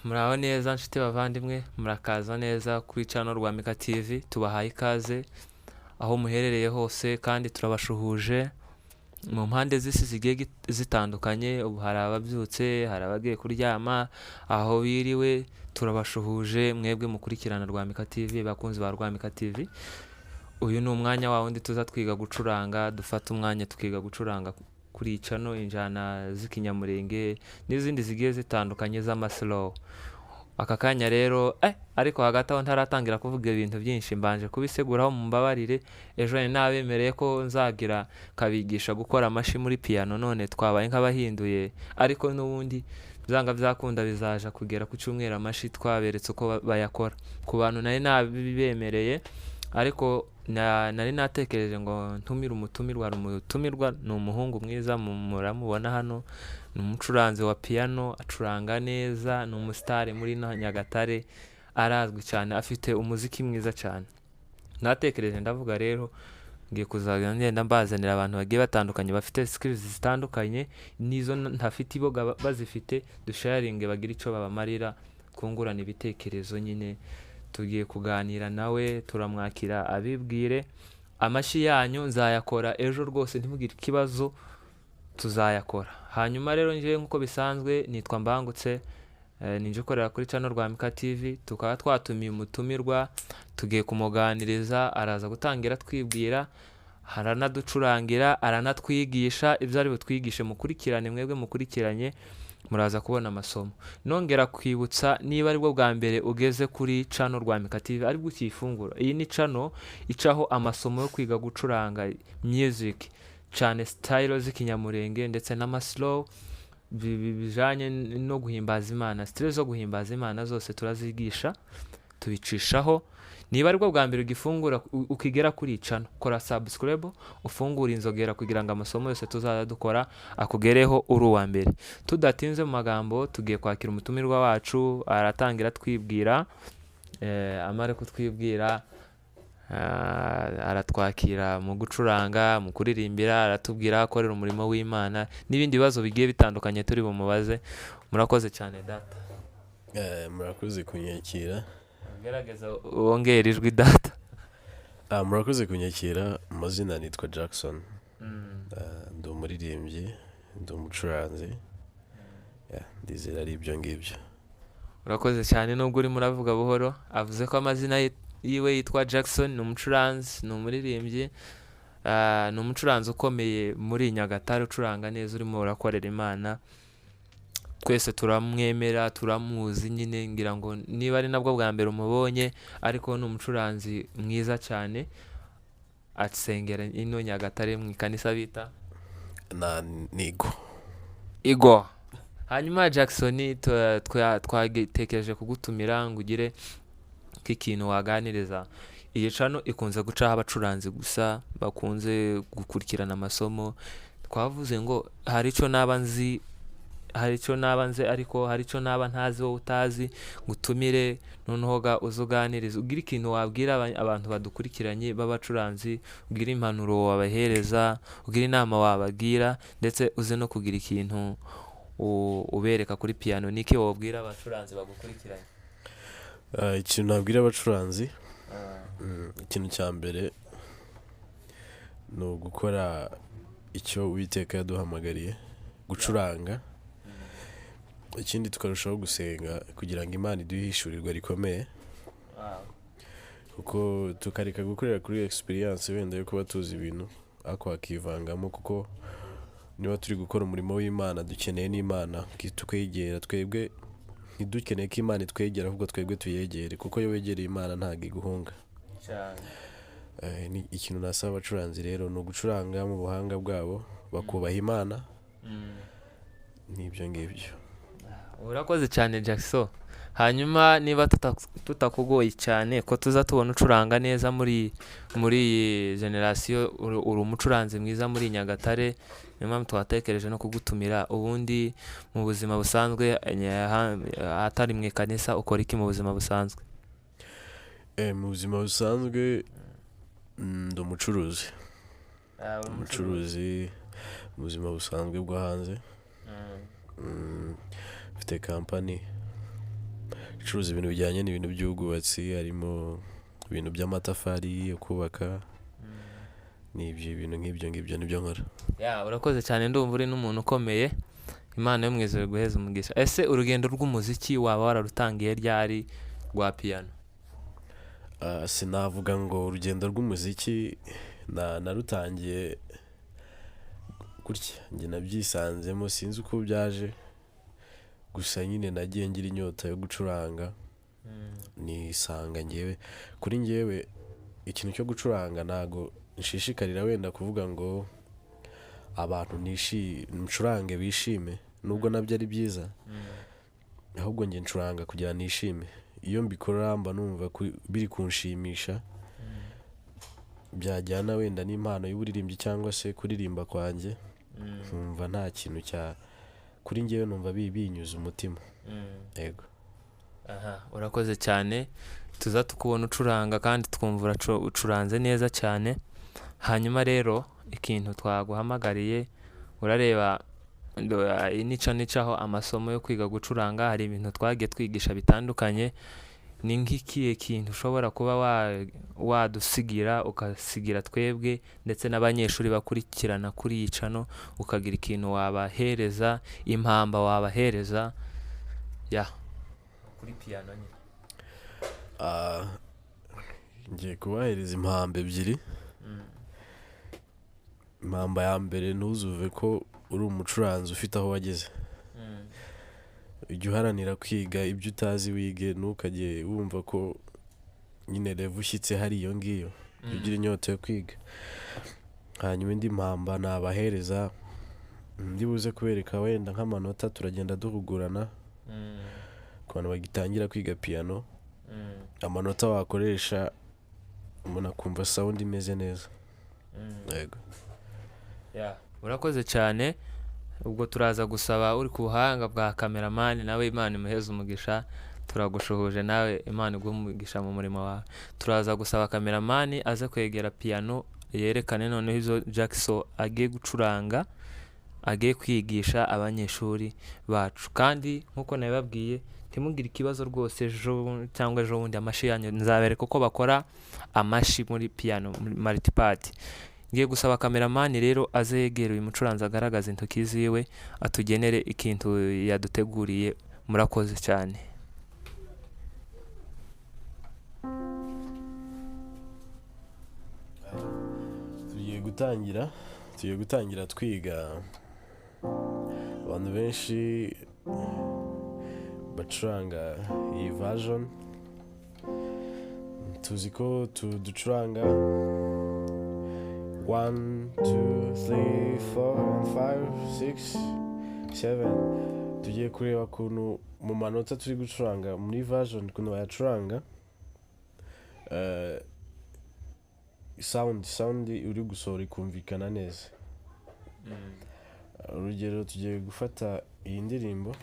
Muraho neza nshuti bavandimwe, murakaza neza kuri channel Rwamika TV, tubahaye ikaze aho muherereye hose kandi turabashuhuje mu mpande z'isi zigiye zitandukanye. Ubu hari ababyutse, hari abagiye kuryama, aho biriwe turabashuhuje mwebwe mukurikirana Rwamika TV, bakunzi ba Rwamika TV. Uyu ni umwanya wa wundi tuza twiga gucuranga, dufata umwanya tukiga gucuranga kuri iyi channel injyana z'ikinyamurenge n'izindi zigiye zitandukanye z'amaslow. Aka kanya rero ariko hagati aho ntaratangira kuvuga ibintu byinshi, mbanje kubiseguraho mumbabarire. Ejo nari nabemereye ko nzagira kabigisha gukora amashi muri piano, none twabaye nk'abahinduye, ariko n'ubundi byanga byakunda bizaja kugera ku cyumweru amashi twaberetse uko bayakora. Ku bantu nari nabibemereye, ariko nari natekereje ngo ntumire umutumirwa. Hari umutumirwa, ni umuhungu mwiza, muramubona hano, ni umucuranzi wa piano, acuranga neza, ni umusitari muri Nyagatare, arazwi cyane, afite umuziki mwiza cyane. Natekereje ndavuga rero ngiye kuzajya ngenda mbazanira abantu bagiye batandukanye bafite skills zitandukanye n'izo ntafite iboga bazifite, dusharinge bagire icyo babamarira, twungurane ibitekerezo nyine. Tugiye kuganira nawe, turamwakira abibwire. Amashyi yanyu nzayakora ejo rwose, ntimugire ikibazo, tuzayakora. Hanyuma rero njyewe nk'uko bisanzwe nitwa Mbangutse, ninjye ukorera kuri channel Rwamika TV, tukaba twatumiye umutumirwa, tugiye kumuganiriza, araza gutangira twibwira, aranaducurangira, aranatwigisha ibyo ari butwigishe. Mukurikirane, mwebwe mukurikiranye muraza kubona amasomo. Nongera kwibutsa, niba aribwo bwa mbere ugeze kuri channel Rwamika TV, aribwo ukiyifungura, iyi ni channel icaho amasomo yo kwiga gucuranga music, cyane style z'ikinyamurenge ndetse n'amaslow bijanye no guhimbaza Imana. Style zo guhimbaza Imana zose turazigisha, tubicishaho. Niba aribwo bwa mbere ugifungura, ukigera kuri iyi channel, kora subscribe, ufungure inzogera kugira ngo amasomo yose tuzaza dukora akugereho uri uwa mbere. Tudatinze mu magambo, tugiye kwakira umutumirwa wacu, aratangira twibwira, amare kutwibwira, aratwakira mu gucuranga, mu kuririmbira, aratubwira aho akorera umurimo w'Imana n'ibindi bibazo bigiye bitandukanye turi bumubaze. Murakoze cyane data. Murakoze kunyakira. Gerageza wongere ijwi, data. Murakoze kunyakira. Amazina nitwa Jackson. Ndi umuririmbyi, ndi umucuranzi. Yeah, ndizera ari ibyo ngibyo. Urakoze cyane nubwo urimo uravuga buhoro. Avuze ko amazina yiwe yitwa Jackson, ni umucuranzi, ni umuririmbyi, ni umucuranzi ukomeye muri Nyagatare, ucuranga neza, urimo urakorera Imana. Twese turamwemera, turamuzi nyine, ngira ngo niba ari nabwo bwa mbere umubonye, ariko ni umucuranzi mwiza cyane, asengera ino Nyagatare mu ikanisa bita Na nigo. Igo. Hanyuma Jackson, twatekereje kugutumira ngo ugire nk'ikintu waganiriza iyi channel ikunze gucaho abacuranzi gusa bakunze gukurikirana amasomo. Twavuze ngo hari icyo naba nzi, hari icyo naba nzi, ariko hari icyo naba ntazi wowe utazi, ngutumire noneho ga uze uganirize, ugire ikintu wabwira abantu badukurikiranye b'abacuranzi, ugire impanuro wabahereza, ugire inama wabagira, ndetse uze no kugira ikintu ubereka kuri piano. Niki wabwira abacuranzi bagukurikiranye? Ikintu nabwira abacuranzi, ikintu cya mbere ni ugukora icyo Uwiteka yaduhamagariye, gucuranga. Ikindi tukarushaho gusenga kugira ngo Imana iduhe ihishurirwa rikomeye, kuko tukareka gukorera kuri experience wenda yo kuba tuzi ibintu, ariko hakivangamo, kuko niba turi gukora umurimo w'Imana dukeneye n'Imana tukegera. Twebwe ntidukeneye ko Imana itwegera, ahubwo twebwe tuyegere, kuko iyo wegereye Imana ntabwo iguhunga. Ni ikintu nasaba abacuranzi rero ni ugucuranga mu buhanga bwabo, bakubaha Imana, n'ibyo ngibyo. Urakoze cyane, Jackson. Hanyuma niba tutakugoye cyane, ko tuza tubona ucuranga neza muri iyi generation, uri umucuranzi mwiza muri Nyagatare, niyo mpamvu twatekereje no kugutumira. Ubundi mu buzima busanzwe, atari mu ikanisa, ukora iki mu buzima busanzwe? Mu buzima busanzwe, ndi umucuruzi. Umucuruzi mu buzima busanzwe bwo hanze. Mfite kampani. Ncuruza ibintu bijyanye n'ibintu by'ubwubatsi, harimo ibintu by'amatafari yo kubaka, n'ibyo ibintu nk'ibyo ngibyo nibyo nkora. Ya, urakoze cyane, ndumva uri n'umuntu ukomeye. Imana yo mu ijuru iguheze umugisha. Ese urugendo rw'umuziki waba wararutangiye ryari rwa piyano? Sinavuga ngo urugendo rw'umuziki narutangiye gutya, njye nabyisanzemo, sinzi uko byaje, gusa nyine nagiye ngira inyota yo gucuranga, nisanga njyewe, kuri njyewe ikintu cyo gucuranga ntago nshishikarira wenda kuvuga ngo abantu ncurange bishime, nubwo nabyo ari byiza, ahubwo njye ncuranga kugira nishime. Iyo mbikora mba numva biri kunshimisha, byajyana wenda n'impano y'uburirimbyi cyangwa se kuririmba kwanjye, nkumva nta kintu cya kuri njyewe, numva binyuze umutima. Yego. Aha, urakoze cyane, tuza tukubona ucuranga kandi twumva ucuranze neza cyane. Hanyuma rero ikintu twaguhamagariye, urareba nica nicaho amasomo yo kwiga gucuranga, hari ibintu twagiye twigisha bitandukanye. Ni nk'ikihe kintu ushobora kuba wadusigira, ukasigira twebwe ndetse n'abanyeshuri bakurikirana kuri iyi channel, ukagira ikintu wabahereza, impamba wabahereza ya kuri piano nyine? Ngiye kubahereza impamba ebyiri. Impamba ya mbere, ntuzuve ko uri umucuranzi ufite aho wageze. Ujye uharanira kwiga ibyo utazi, wige, ntukajye wumva ko nyine level ushyitse hari iyo ngiyo. Jya ugira inyota yo kwiga. Hanyuma indi mpamba nabahereza, ndi buze kubereka wenda nk'amanota, turagenda duhugurana ku bantu bagitangira kwiga piano, amanota wakoresha umuntu akumva sound imeze neza. Yego. Ya, urakoze cyane. Ubwo turaza gusaba uri ku buhanga bwa kameramani, nawe Imana imuheze umugisha, turagushuhuje nawe Imana iguhe umugisha mu murimo wawe. Turaza gusaba kameramani aze kwegera piano yerekane noneho izo Jackson agiye gucuranga, agiye kwigisha abanyeshuri bacu. Kandi nk'uko nabibabwiye, ntimugire ikibazo rwose, ejo cyangwa ejo bundi amashi yanyu nzabereka uko bakora amashi muri piano, muri multipad. Ngiye gusaba kameramani rero aze yegere uyu mucuranzi, agaragaze intoki ziwe, atugenere ikintu yaduteguriye. Murakoze cyane. Tugiye gutangira twiga. Abantu benshi bacuranga iyi version, tuzi ko ducuranga 1, 2, 3, 4, 5, 6, 7. Tugiye kureba ukuntu mu manota turi gucuranga muri version, ukuntu bayacuranga. Sound uri gusohora ikumvikana neza. Urugero, tugiye gufata iyi ndirimbo.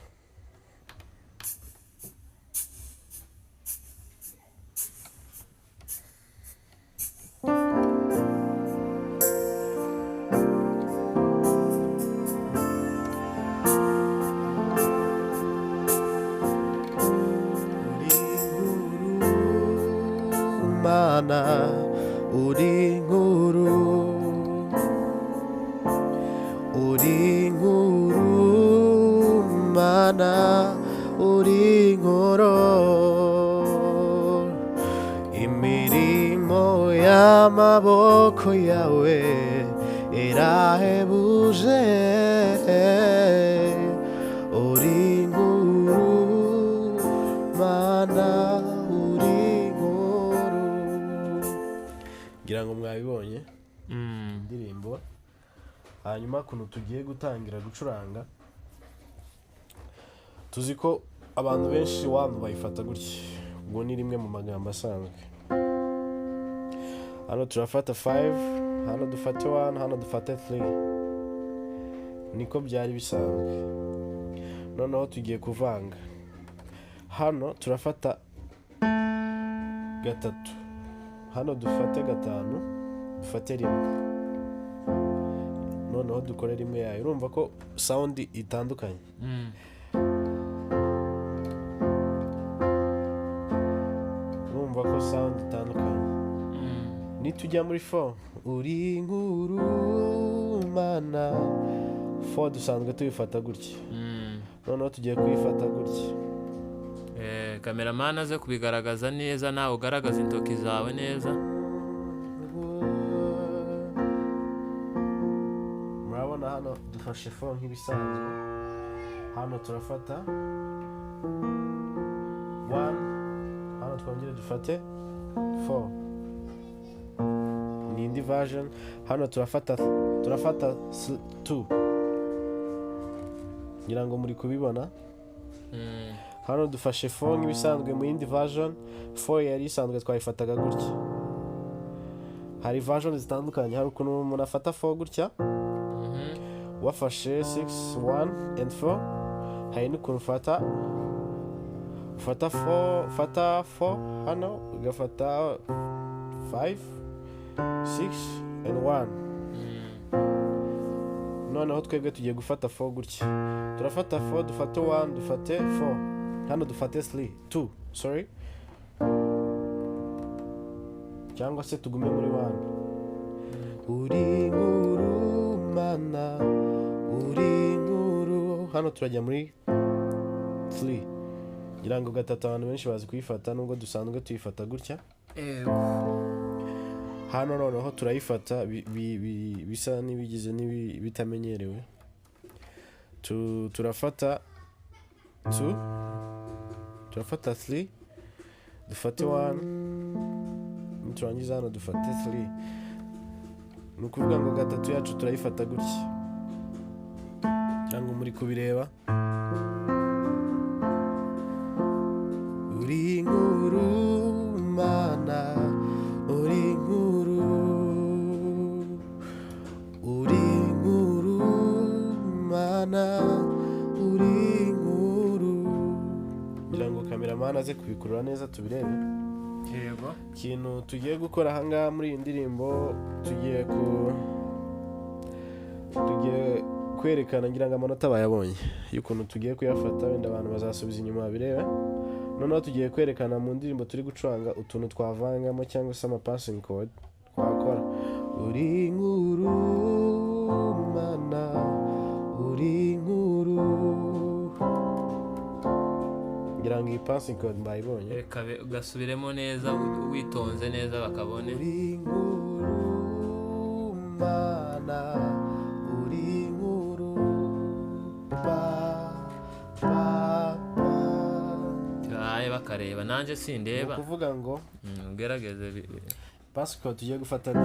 Mana uri nkuru, uri nkuru, Mana uri nkuru, imirimo y'amaboko yawe irahebuje, uri nkuru, Mana uri nkuru. Ngira ngo mwabibonye indirimbo. Hanyuma ukuntu tugiye gutangira gucuranga, tuzi ko abantu benshi wanu bayifata gutya, ubwo ni rimwe mu magambo asanzwe. Hano turafata 5, hano dufate 1, hano dufate 3, niko byari bisanzwe. Noneho tugiye kuvanga, hano turafata 3, hano dufate 5, dufate 1, noneho dukore rimwe yayo. Urumva ko sound itandukanye. Murumva ko sound itandukanye. Nitujya muri 4, uri inkuru mana, 4 dusanzwe tuyifata gutya. Noneho tugiye kuyifata gutya. Kameramani aze kubigaragaza neza, nawe ugaragaza intoki zawe neza. Murabona hano dufashe 4 nk'ibisanzwe. Hano turafata 1, hano twongere dufate 4. Ni indi version. Hano turafata 2. Ngira ngo muri kubibona. Hano dufashe 4 nk'ibisanzwe mu yindi version. 4 yari isanzwe twayifataga gutya. Hari version zitandukanye, hari ukuntu umuntu afata 4 gutya. Wafashe 6, 1 and 4. Hari n'ukuntu ufata 4, fata 4 hano ugafata 5, 6 and 1. Noneho twebwe tugiye gufata 4 gutya. Turafata 4, dufate 1, dufate 4. Hano dufate 3, 2, sorry. Cyangwa se tugume muri 1. Uri inkuru mana, uri inkuru. Hano turajya muri 3. Ngira ngo gatatu abantu benshi bazi kuyifata nubwo dusanzwe tuyifata gutya. Hano noneho turayifata bisa n'ibigize n'ibitamenyerewe. Turafata 2, turafata 3, dufate 1, niturangiza hano dufate 3. Ni ukuvuga ngo gatatu yacu turayifata gutya. Cyangwa muri kubireba. Uri inkuru mana, uri inkuru, uri inkuru mana, uri inkuru. Ngira ngo kameramani aze kubikurura neza tubirebe. Yego. Ikintu tugiye gukora ahangaha muri iyi ndirimbo, tugiye kwerekana, ngira ngo amanota bayabonye y'ukuntu tugiye kuyafata, wenda abantu bazasubiza inyuma babirebe. Noneho tugiye kwerekana mu ndirimbo turi gucuranga utuntu twavangamo cyangwa se ama passing chord twakora. Uri inkuru mana, uri inkuru. Ngira ngo iyi passing chord mbayibonye. Reka gasubiremo neza witonze neza bakabone. Uri inkuru mana, uri inkuru, ba ba ba. Bakareba nanje sindeba. Kuvuga ngo ugerageze passing chord tugiye gufata ni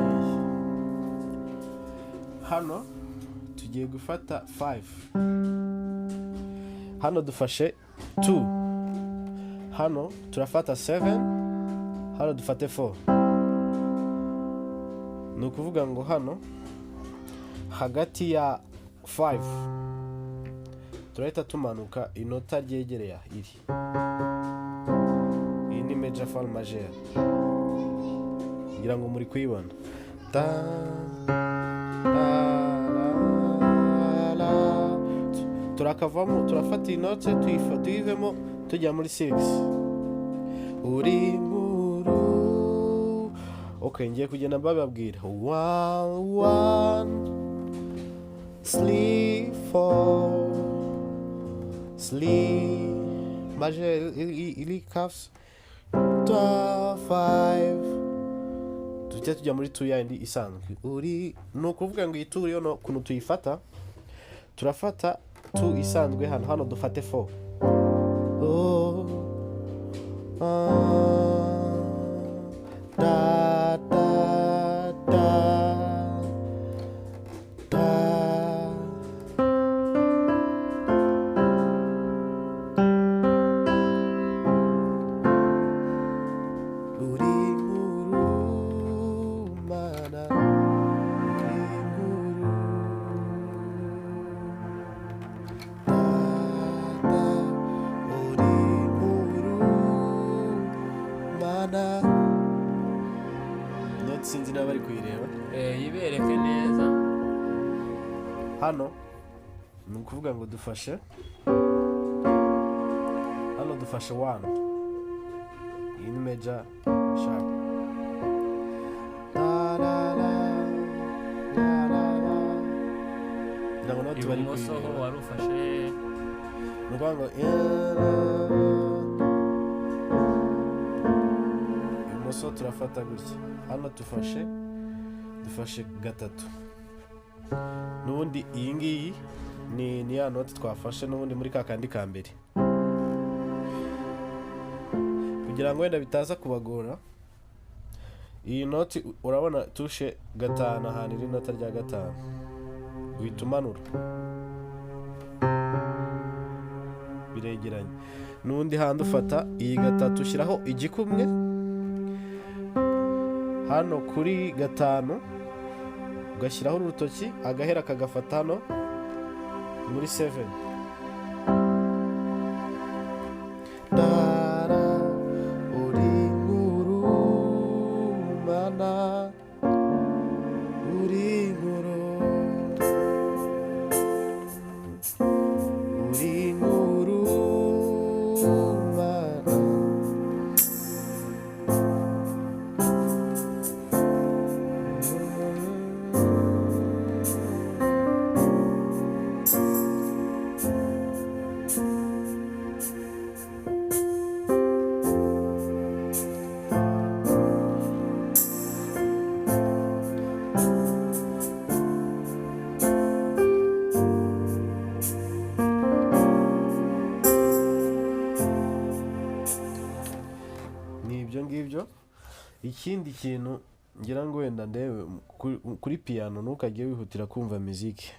hano tugiye gufata 5. Hano dufashe 2. Hano turafata 7, hano dufate 4. Ni ukuvuga ngo hano hagati ya 5 turahita tumanuka inota ryegereye iri. Iyi ni major fall majeur. Ngira ngo muri kuyibona. Ta ta la la. Turakavamo, turafata inote tuyivemo tujya muri 6. Uri inkuru. Okay, ngiye kugenda mbababwira. 1 1 3 4 3 majeur iri cuffs 2 5. Tujya tujya muri 2 yandi isanzwe. Uri ni ukuvuga ngo iyi 2 yo kuntu tuyifata, turafata 2 isanzwe hano, hano dufate 4. Oh, da da da da. Uri inkuru mana, uri inkuru, da da, uri inkuru mana. Note sinzi niba bari kuyireba. Yibereke neza. Hano ni ukuvuga ngo dufashe hano dufashe 1. Iyi ni major Sharp. La, la, la, la, la, la. Ngira ngo note bari Ibumoso ho kuyireba. Wari ufashe? Ni ukuvuga ngo ibumoso turafata gutya, hano dufashe gatatu. N'ubundi iyi ngiyi ni ya noti twafashe n'ubundi muri ka kandi ka mbere. Kugira ngo wenda bitaza kubagora, iyi noti urabona touche gatanu, ahantu iri nota rya gatanu uhita umanura, biregeranye. N'ubundi handi ufata iyi gatatu, ushyiraho igikumwe hano kuri gatanu, ugashyiraho urutoki, agahera kagafata hano muri 7. Dara, uri nkuru mana, uri nkuru, uri nkuru mana. Ni ibyo ngibyo. Ikindi kintu ngira ngo wenda ndebe kuri piano, ntukajye wihutira kumva muziki.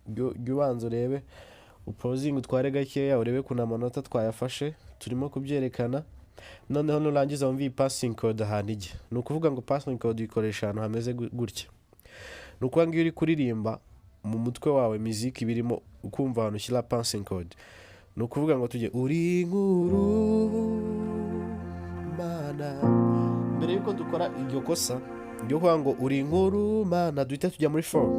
Jya ubanza urebe, upozinge, utware gakeya, urebe ukuntu amanota twayafashe turimo kubyerekana. Noneho nurangiza wumve iyi passing chord ahantu ijya. Ni ukuvuga ngo passing chord uyikoresha ahantu hameze gutya. Ni ukuvuga ngo iyo uri kuririmba, mu mutwe wawe muziki birimo, ukumva ahantu ushyira passing chord. Ni ukuvuga ngo tujye uri nkuru mana. Mbere yuko dukora iryo kosa ryo kuvuga ngo uri nkuru mana, duhita tujya muri form.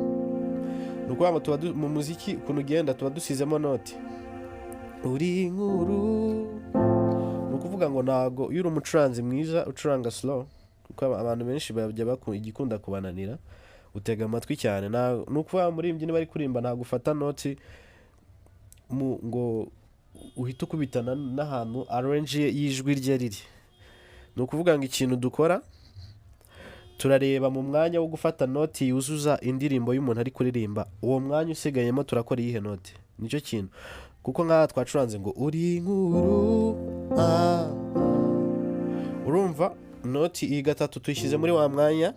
Ni ukuvuga ngo tuba mu muziki ukuntu ugenda, tuba dusizemo noti uri nkuru. Ni ukuvuga ngo ntago iyo uri umucuranzi mwiza ucuranga slow, kuko abantu benshi bajya igikunda kubananira, utega amatwi cyane. Ni ukuvuga umuririmbyi niba ari kuririmba, ntabwo ufata noti ngo uhite ukubitana n'ahantu arrange ye y'ijwi rye riri. Ni ukuvuga ngo ikintu dukora, turareba mu mwanya wo gufata noti yuzuza indirimbo y'umuntu ari kuririmba, uwo mwanya usigayemo turakora iyihe noti. Nicyo kintu. Kuko nk'aha twacuranze ngo uri nkuru, ah, urumva noti iyi gatatu tuyishyize muri wa mwanya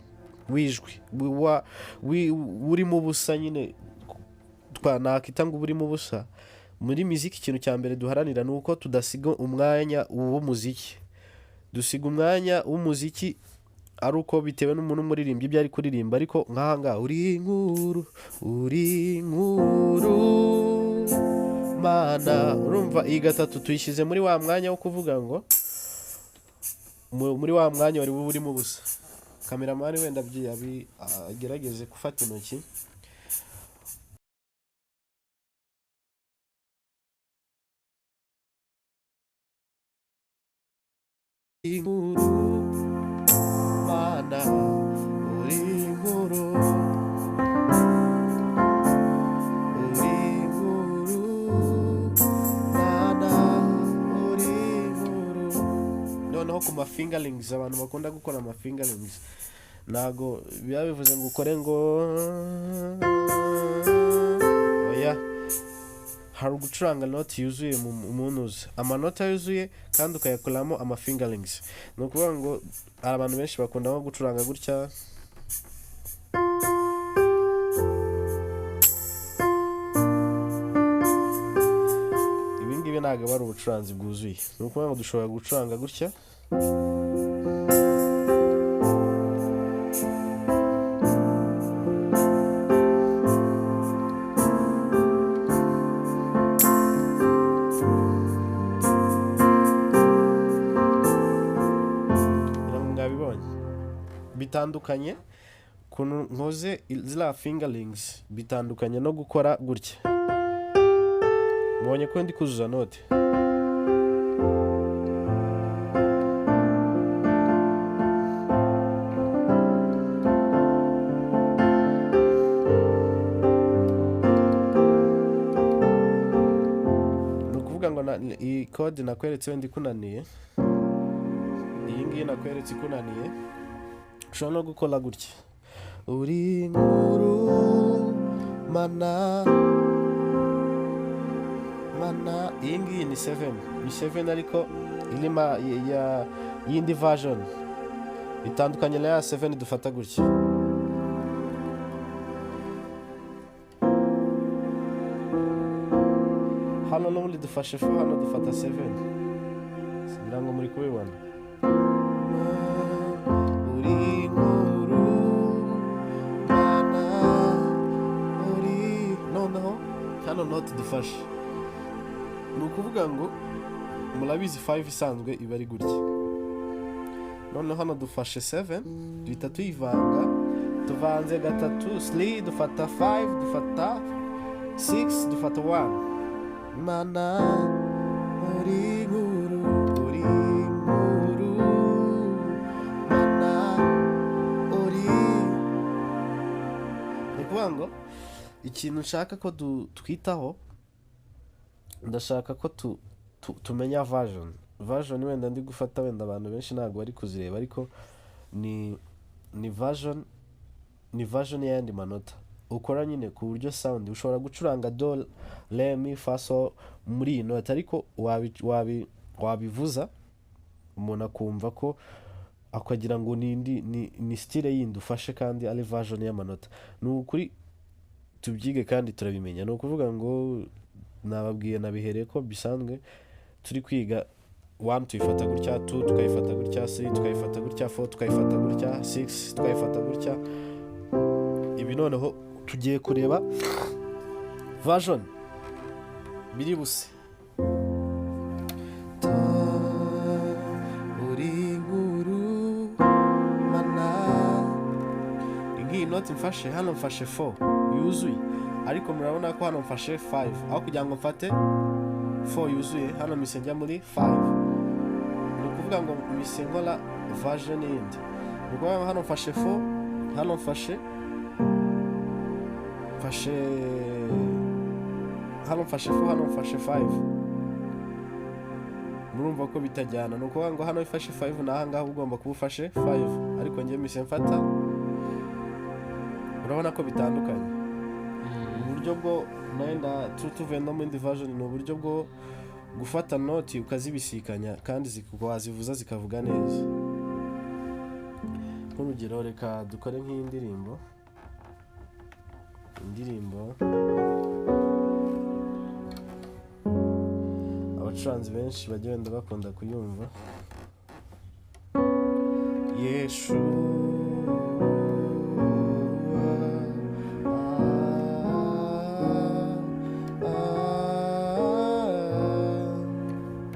w'ijwi urimo ubusa nyine, nakita ngo urimo ubusa. Muri muziki ikintu cya mbere duharanira ni uko tudasiga umwanya w'umuziki. Dusiga umwanya w'umuziki ari uko bitewe n'umuntu umuririmbyi ibyo ari kuririmba. Ariko nk'aha ngaha uri nkuru, uri nkuru mana, urumva iyi gatatu tuyishyize muri wa mwanya wo kuvuga ngo muri wa mwanya wari urimo ubusa. Kameramani wenda agerageze gufata intoki. Inkuru mana, uri inkuru, uri inkuru mana, uri inkuru. Noneho ku ma fingerlings, abantu bakunda gukora ama fingerlings, ntago biba bivuze ngo ukore ngo oya. Hari ugucuranga noti yuzuye mu ntuza, amanota yuzuye, kandi ukayakoramo ama fingerlings. Ni ukuvuga ngo hari abantu benshi bakunda nko gucuranga gutya. Ibi ngibi ntabwo aba ari ubucuranzi bwuzuye. Ni ukuvuga ngo dushobora gucuranga gutya. Ngira ngo mwabibonye bitandukanye ukuntu nkoze ziriya fingerlings, bitandukanye no gukora gutya. Mubonye ko ndi kuzuza note. Iyi chord nakweretse wenda ikunaniye, iyi ngiyi nakweretse ikunaniye, ushobora no gukora gutya: uri nkuru mana mana. Iyi ngiyi ni 7, ni 7, ariko irimo ya yindi version itandukanye na ya 7 dufata gutya. Hano n'ubundi dufashe four, hano dufata 7. Ngira ngo muri kubibona. Uri nkuru mana uri. Noneho hano note dufashe, ni ukuvuga ngo murabizi 5 isanzwe iba ari gutya. Noneho hano dufashe 7, duhita tuyivanga. Tuvanze gatatu, 3, dufata 5, dufata 6, dufata 1. Mana uri nkuru, uri nkuru mana uri. Ni ukuvuga ngo ikintu nshaka ko twitaho, ndashaka ko tumenya version. Version wenda ndi gufata, wenda abantu benshi ntabwo bari kuzireba, ariko ni version, ni version y'ayandi manota ukora nyine ku buryo sound ushobora gucuranga do, re, mi, fa, sol muri iyi note, ariko wabivuza umuntu akumva ko akagira ngo ni indi, ni style yindi ufashe, kandi ari version y'amanota. Ni ukuri tubyige kandi turabimenya. Ni ukuvuga ngo nababwiye, nabihereye ko bisanzwe turi kwiga: 1 tuyifata gutya, 2 tukayifata gutya, 3 tukayifata gutya, 4 tukayifata gutya, 6 tukayifata gutya. Ibi noneho tugiye kureba version biri buse. Ta, uri nkuru mana. Nk'iyi noti mfashe hano, mfashe 4 yuzuye, ariko murabona ko hano mfashe 5. Aho kugira ngo mfate 4 yuzuye, hano mise njya muri 5. Ni ukuvuga ngo mise nkora version yindi. Ni ukuvuga ngo hano mfashe 4, hano mfashe hano mfashe 4, hano mfashe 5. Murumva ko bitajyana. Ni ukuvuga ngo hano ifashe 5, n'aha ngaha ugomba kuba ufashe 5, ariko njye mise mfata. Urabona ko bitandukanye. Uburyo bwo nenda tuvuye no mu yindi version, ni uburyo bwo gufata noti ukazibisikanya kandi wazivuza zikavuga neza. Nk'urugero, reka dukore nk'iyi ndirimbo, indirimbo abacuranzi benshi bajya wenda bakunda kuyumva, Yeshua.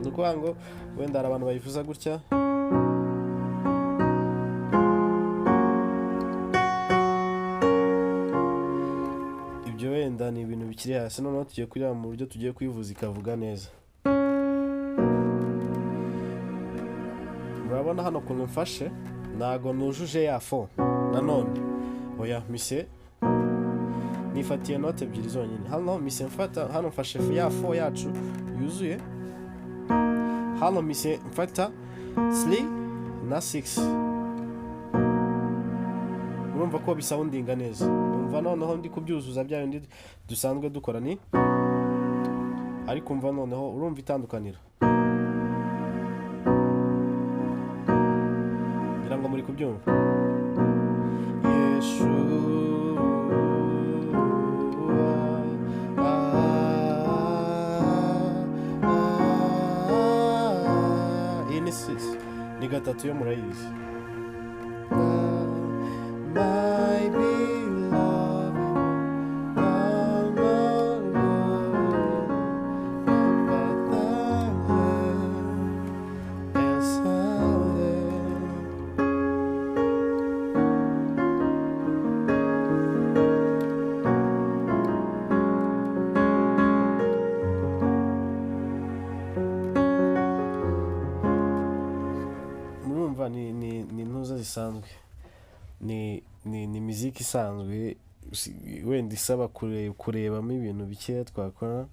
Ni ukuvuga ngo wenda hari abantu bayivuza gutya. Ibyo wenda ni ibintu bikiri hasi. Noneho tugiye kureba mu buryo tugiye kuyivuza ikavuga neza. Murabona hano ukuntu mfashe, ntago nujuje ya four nanone. Oya, mise nifatiye note ebyiri zonyine. Hano mise mfata, hano mfashe ya four yacu yuzuye, hano mise mfata 3 na 6. Urumva ko bisoundinga neza. Umva noneho ndi kubyuzuza bya bindi dusanzwe dukora, ni ariko umva noneho, urumva itandukaniro. Ngira ngo muri kubyumva. Yeshua, ah, ah. Iyi ni 6, ni gatatu yo murayizi. My beloved, my Lord, and sounded. Murumva ni ntuza zisanzwe, ni miziki isanzwe, wenda isaba kurebamo ibintu bikeya twakora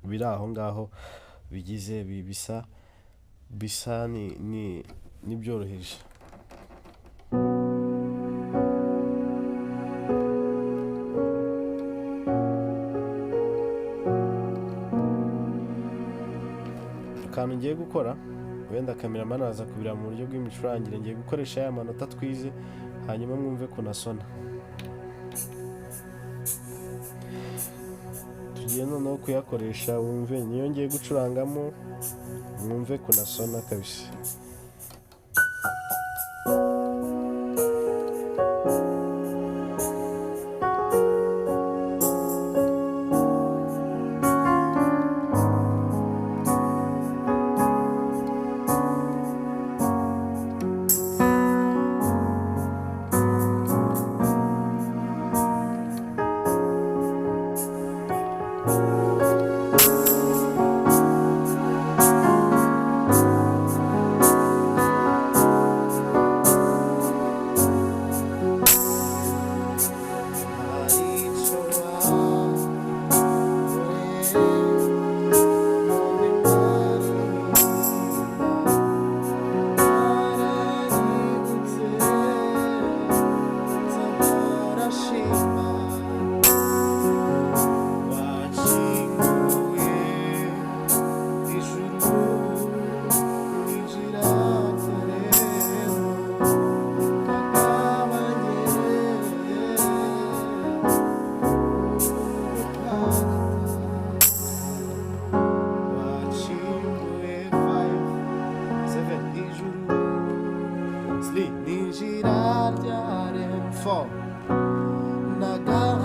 biri aho ngaho. Bigize bisa bisa ni n'ibyoroheje. Akantu ngiye gukora, wenda kameramani araza kubira mu buryo bw'imicurangire, ngiye gukoresha ya manota twize, hanyuma mwumve kunasona. Tugiye noneho kuyakoresha, wumve niyo ngiye gucurangamo, mwumve kunasona kabisa.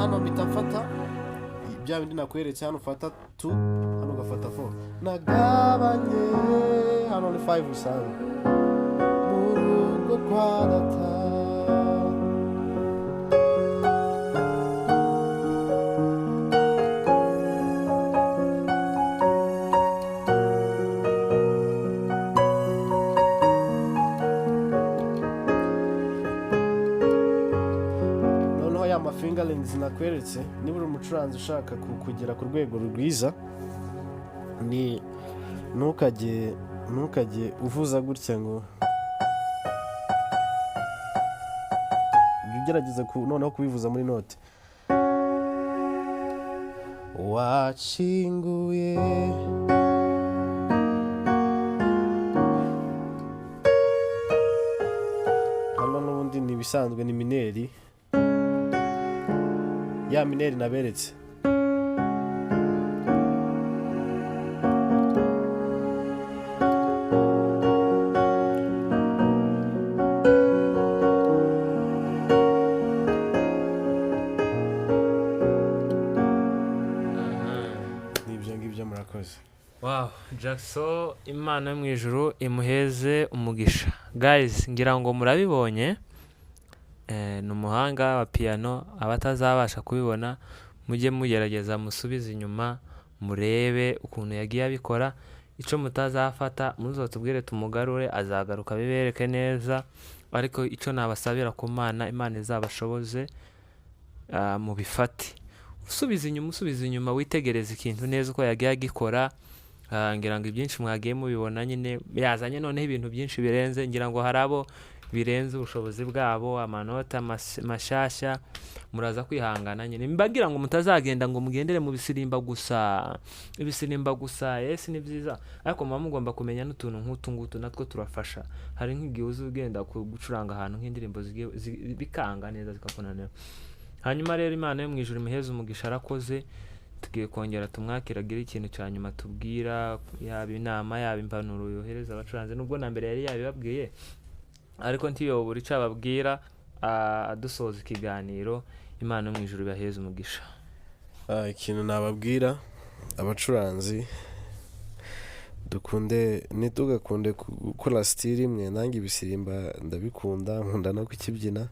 Hano mpita mfata bya bindi nakweretse, hano ufata 2, hano ugafata 4, nagabanye hano ni 5 usanzwe mu rugo kwa data. Fingerlings nakweretse, niba uri umucuranzi ushaka kugera ku rwego rwiza, ni ntukajye uvuza gutya ngo ugerageza noneho kubivuza muri note. Wakinguye hano n'ubundi ni ibisanzwe, ni mineri, ya mineri naberetse. Nibyo ngibyo, murakoze. Wow, Jackson, Imana yo mu ijuru imuheze umugisha. Guys, ngira ngo murabibonye. Ni umuhanga wa piano, abatazabasha kubibona mujye mugerageza musubize inyuma murebe ukuntu yagiye abikora. Icyo mutazafata muzotubwire tumugarure, azagaruka bibereke neza. Ariko icyo nabasabira ku Mana, Imana izabashoboze mubifate. Usubize inyuma, usubize inyuma, witegereze ikintu neza uko yagiye agikora. Ngira ngo ibyinshi mwagiye mubibona nyine, yazanye noneho ibintu byinshi birenze, ngira ngo hari abo birenze ubushobozi bwabo, amanota mashasha, muraza kwihangana nyine. Mbagira ngo mutazagenda ngo mugendere mu bisirimba gusa, ibisirimba gusa, yes ni byiza, ariko muba mugomba kumenya n'utuntu nk'utu ngutu natwo turafasha. Hari nk'igihe uza ugenda gucuranga ahantu nk'indirimbo bikanga neza zikakunanira. Hanyuma rero Imana yo mu ijuru imuheze umugisha, arakoze. Tugiye kongera tumwakira agire ikintu cya nyuma tubwira, yaba inama yaba impanuro yohereza abacuranzi, nubwo na mbere yari yabibabwiye, ariko ntiyobora icyo ababwira. Adusoza ikiganiro, Imana yo mu ijuru ibaheze umugisha. Ikintu nababwira abacuranzi, dukunde ntitugakunde gukora style imwe. Nanjye ibisirimba ndabikunda, nkunda no kukibyina.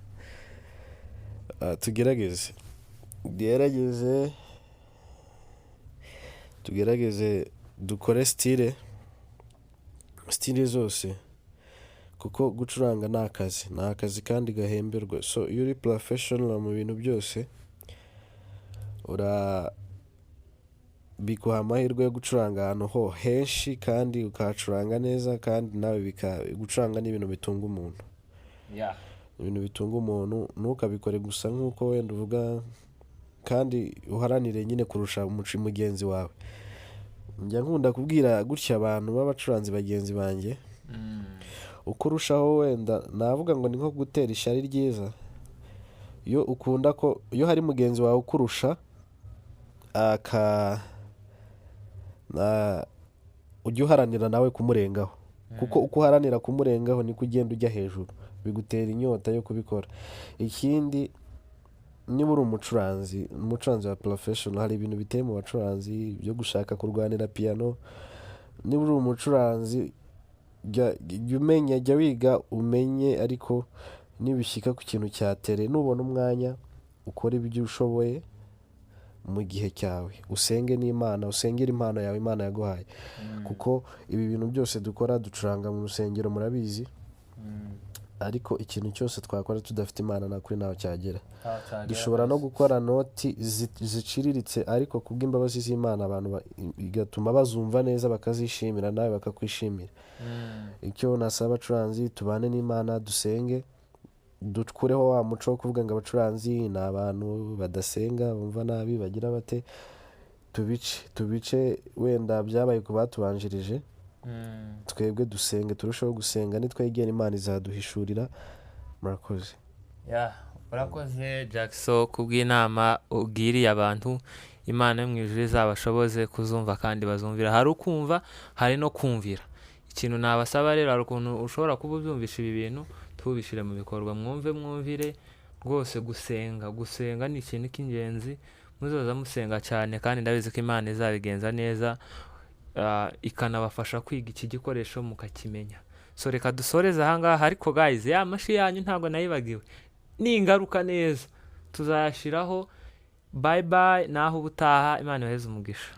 Tugerageze tugerageze dukore style zose, kuko gucuranga ni akazi, ni akazi kandi gahemberwa. So iyo uri professional mu bintu byose, Biguha amahirwe yo gucuranga ahantu ho henshi kandi ukahacuranga neza, kandi nawe gucuranga ni ibintu bitunga umuntu. Ibintu bitunga umuntu, ntukabikore gusa nk'uko wenda uvuga, kandi uharanire nyine kurusha mugenzi wawe. Njya nkunda kubwira gutya abantu b'abacuranzi bagenzi banjye, uko urushaho, wenda navuga ngo ni nko gutera ishyari ryiza, iyo ukunda ko iyo hari mugenzi wawe ukurusha aka na ujye uharanira nawe kumurengaho, kuko uko uharanira kumurengaho niko ugenda ujya hejuru, bigutera inyota yo kubikora. Ikindi, niba uri umucuranzi wa professional, hari ibintu biteye mu bacuranzi byo gushaka kurwanira piyano. Niba uri umucuranzi, jya umenya, jya wiga umenye, ariko nibishyika ku kintu cya tere, nubona umwanya ukore ibyo ushoboye mu gihe cyawe, usenge n'Imana, usengere impano yawe Imana yaguhaye, kuko ibi bintu byose dukora, ducuranga mu rusengero murabizi, ariko ikintu cyose twakora tudafite Imana nta kuri ntaho cyagera. Dushobora no gukora noti ziciriritse, ariko kubw'imbabazi z'Imana abantu bigatuma bazumva neza, bakazishimira, nawe bakakwishimira. Icyo nasaba abacuranzi, tubane n'Imana, dusenge, dukureho wa muco wo kuvuga ngo abacuranzi ni abantu badasenga, bumva nabi, bagira bate. Tubice, wenda byabaye ku batubanjirije. Twebwe dusenge, turusheho gusenga, nitwegera Imana izaduhishurira. Murakoze. Ya, urakoze Jackson kubw'inama ugiriye abantu. Imana yo mu ijuru izabashoboze kuzumva kandi bazumvira. Hari ukumva, hari no kumvira. Ikintu nabasaba rero, hari ukuntu ushobora kuba ubyumvisha ibi bintu, tubishyire mu bikorwa, mwumve, mwumvire rwose. Gusenga ni ikintu cy'ingenzi. Muzoza musenga cyane, kandi ndabizi ko Imana izabigenza neza, ikanabafasha kwiga iki gikoresho mukakimenya. So reka dusoreze ahangaha, ariko guys, ya mashi yanyu ntabwo nayibagiwe, ningaruka neza tuzayashyiraho. Bye bye, naho ubutaha. Imana ibaheze umugisha.